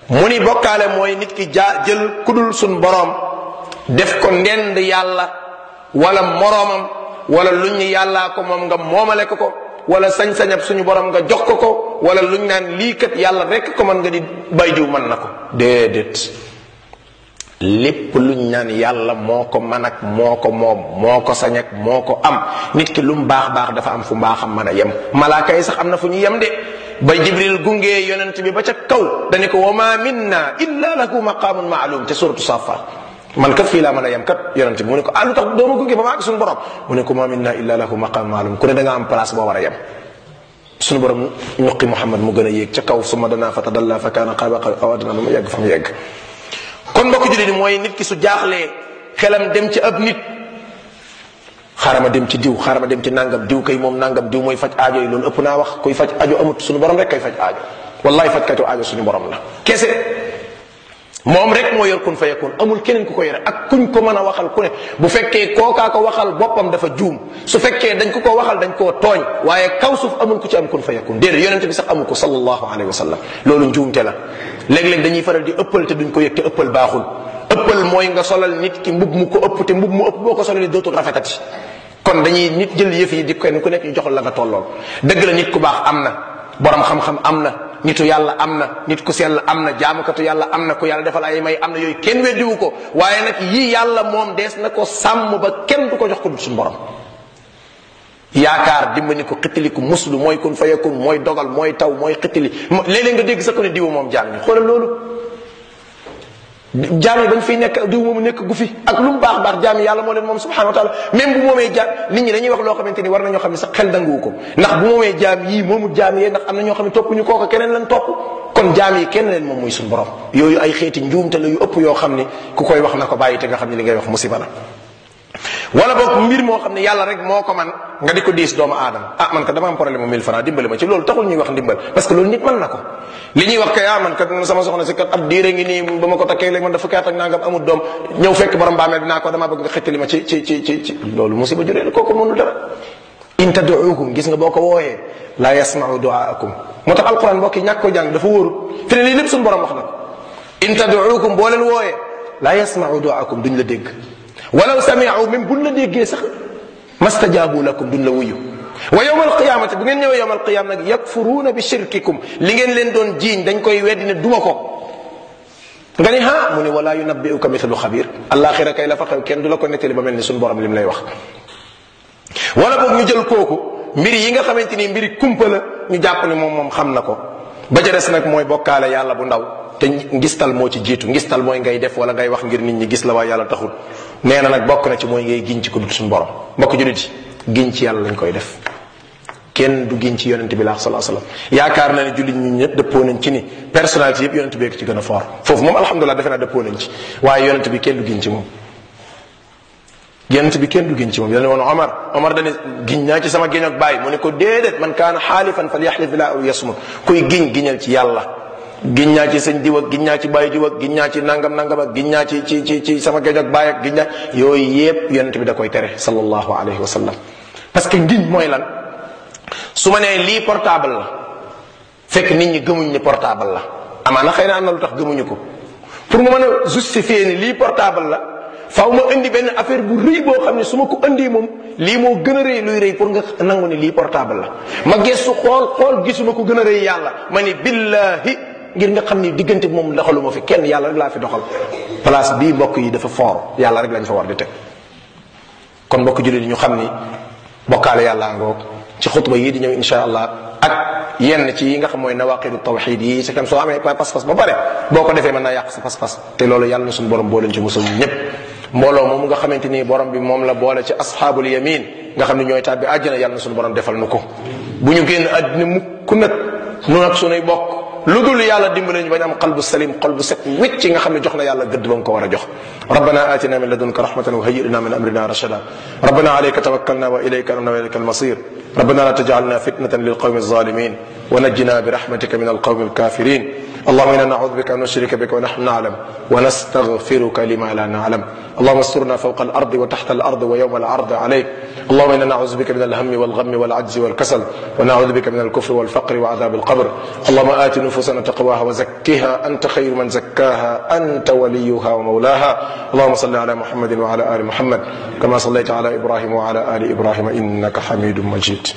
mu ni bokkaale mooy nit ki jël kudul sun borom def ko ndend yàlla wala moroomam wala luñ ni yàllaa ko moom nga moomale ko wala sañ-sañab suñu borom nga jox ko wala luñ naan lii kat yàlla rek ko mën nga di bay diw mën na ko déedéet. lépp luñ naan yàlla moo ko man ak moo ko moom moo ko sañ ak moo ko am nit ki lu mu baax baax dafa am fu mbaaxam mën a yem. malaaka yi sax am na fu ñu yem de ba jibril gungee yonent bi ba ca kaw dañu ko wa ma minna illa lahu maqamun maalum te suratu safat man kat fii laa mën a yem kat yonent bi mu ne ko lu tax dooma gunge ba ma ak suñu borom mu ne ko ma minna illa lahu maqamun maalum ku ne da nga am place boo war a yem. suñu borom ñuqi Muhammad mu gën a yéeg ca kaw summa danaa fa tadalla fa kaana qaaba qawsayn mu yegg fa mu yegg. kon mbokk jullit mooy nit ki su jaaxlee xelam dem ci ab nit xaaral ma dem ci diw xaaral ma dem ci nangam diw kay moom nangam diw mooy faj aajo yi loolu ëpp naa wax kuy faj aajo amut suñu borom rek kay faj aajo wallahi fajkatu aajo suñu borom la kese moom rek moo yor kun fa yakun amul keneen ku ko yore ak kuñ ko mën a waxal ku ne bu fekkee kookaa ko waxal boppam dafa juum su fekkee dañ ko waxal dañ koo tooñ waaye kaw suuf amul ku ci am kun fa yakun déedéet yonente bi sax amu ko sallallahu alayhi wa sallam loolu njuumte la. léeg-léeg dañuy faral di ëppal te duñ ko yëg te ëppal baaxul ëppal mooy nga solal nit ki mbub mu ko ëpp te mbub mu ëpp boo ko solal dootul rafetati kon dañuy nit jël yëf yi di kenn ku nekk ñu joxal la nga tollool dëgg la nit ku baax am na borom xam-xam am na nitu yàlla am na nit ku sell am na jaamukatu yàlla am na ku yàlla defal ay may am na yooyu kenn weddiwu ko waaye nag yii yàlla moom dees na ko sàmm ba kenn du ko jox ko dul suñu borom. yaakaar dimbali ko xittali ko muslu mooy kun fayakun mooy dogal mooy taw mooy xittali léeg-léeg nga dégg sa ko ne diw moom jaam ñi xoolal loolu jaam yi bañ fiy nekk diw moomu nekk gu fi ak lu mu baax baax jaam yi yàlla moo leen moom subhanahu wa taala même bu moomee jaam nit ñi dañuy wax loo xamante ni war nañoo xam ne sax xel danguwu ko ndax bu moomee jaam yii moomu jaam yee ndax am na ñoo xam ne toppuñu kooka keneen lañ topp kon jaam yi kenn leen moom muy suñu borom yooyu ay xeeti njuumte la yu ëpp yoo xam ne ku koy wax na ko bàyyi te nga xam ne li ngay wax musiba la wala boog mbir moo xam ne yàlla rek moo ko man nga di ko diis doomu aadama man ka dama am problème mu 1000 francs dimbali ma ci loolu taxul ñuy wax ndimbal parce que loolu nit mën na ko li ñuy wax kay man kat sama soxna si kat ab diire ngi nii ba ma ko takkee léegi man dafa fukki at ak nangam amul doom ñëw fekk borom baameel dinaa ko dama bëgg nga xettali ma ci loolu musiba juree la kooku mënul dara in tad'uukum gis nga boo ko wooyee la yasma'u du'aakum moo tax alquran mbokk yi ñàkk ko jàng dafa wóorul fi ne lii lépp suñu borom wax na ko in tad'uukum boo leen wooyee la yasma'u du'aakum duñ la dégg walaw sami'u même buñ la déggee sax mastajaabu lakum duñ la wuyu wa yawma alqiyamati bu ngeen ñëwee yawma alqiyama nag yakfuruuna bi shirkikum li ngeen leen doon jiiñ dañ koy weddi ne duma ko nga ni mu ne wala yunabbi'uka mithlu xabir alaxira kay la fa xew kenn du la ko nettali ba mel ni suñu borom lim lay wax wala boog ñu jël kooku mbir yi nga xamante ni mbiri kumpa la ñu jàpp ne moom xam na ko ba ca des nag mooy bokkaale yàlla bu ndaw te ngistal moo ci jiitu ngistal mooy ngay def wala ngay wax ngir nit ñi gis la waaye yàlla taxul nee na nag bokk na ci mooy ngay giñ ci ko dut suñu borom mbokk jullit yi giñ ci yàlla lañ koy def kenn du giñ ci yonent bi la sallallahu alayhi wasallam yaakaar na ne jullit ñi ñëpp dëppoo nañ ci ni personnalité yëpp yonent bi ci gën a fort foofu moom alhamdulilah defe naa dëppoo nañ ci waaye yonent bi kenn du giñ ci moom yonent bi kenn du giñ ci moom yone woon Omar dane giñ naa ci sama géñ ak bàyyi mu ne ko déedéet man kaana xaalifan falyaxlif billah aw yasmut kuy giñ giñal ci yàlla giñ naa ci sëñ diw ak giñ naa ci bàyyi diw ak giñ naa ci nangam ak giñ naa ci sama géej ak bàyyi ak giñ naa yooyu yépp yonent bi da koy tere sallallahu alayhi wa sallam parce que ngiñ mooy lan su ma nee lii portable la fekk nit ñi gëmuñ ni portable la amaana xëy na am na lu tax gëmuñu ko pour mu mën a justifier ni lii portable la faaw ma indi benn affaire bu rëy boo xam ne su ma ko indi moom lii moo gën a rëy luy rëy pour nga nangu ni lii portable la ma gestu xool gisuma ko gën a rëy yàlla ma ni billahi ngir nga xam ni diggante moom doxaluma fi kenn yàlla rek laa fi doxal place bii mbokk yi dafa fort yàlla rek lañ fa war di teg kon mbokk jullit ñu xam ni bokkaale yàlla ngoog ci xutba yi di ñëw insha allah ak yenn ci yi nga xam mooy nawaqidu tawxid yi c'est comme soo amee pas-pas ba pare boo ko defee mën naa yàq sa pas-pas te loolu yàlla na suñu borom booleen ci musal ñëpp mbooloo moom nga xamante ni borom bi moom la boole ci asxaabul yamin nga xam ne ñooy tàbbi àjjana yàlla na suñu borom defal nu ko bu ñu génn àddina mukk nag nu nag sunuy bokk lu dul yàlla dimbale ñu bañ am qalbu salim xol bu set wécc nga xam ne jox na yàlla gëdd ba mu ko war a jox rabbana atina min ladunka rahmatan wa hayyi lana min amrina rashada rabbana alayka tawakkalna wa ilayka anabna wa ilayka almasir ربنا لا تجعلنا فتنة للقوم الظالمين ونجنا برحمتك من القوم الكافرين اللهم إنا نعوذ بك أن نشرك بك ونحن نعلم ونستغفرك لما لا نعلم اللهم استرنا فوق الأرض وتحت الأرض ويوم العرض عليك اللهم إنا نعوذ بك من الهم والغم والعجز والكسل ونعوذ بك من الكفر والفقر وعذاب القبر اللهم آت نفوسنا تقواها وزكها أنت خير من زكاها أنت وليها ومولاها اللهم صل على محمد وعلى آل محمد كما صليت على إبراهيم وعلى آل إبراهيم إنك حميد مجيد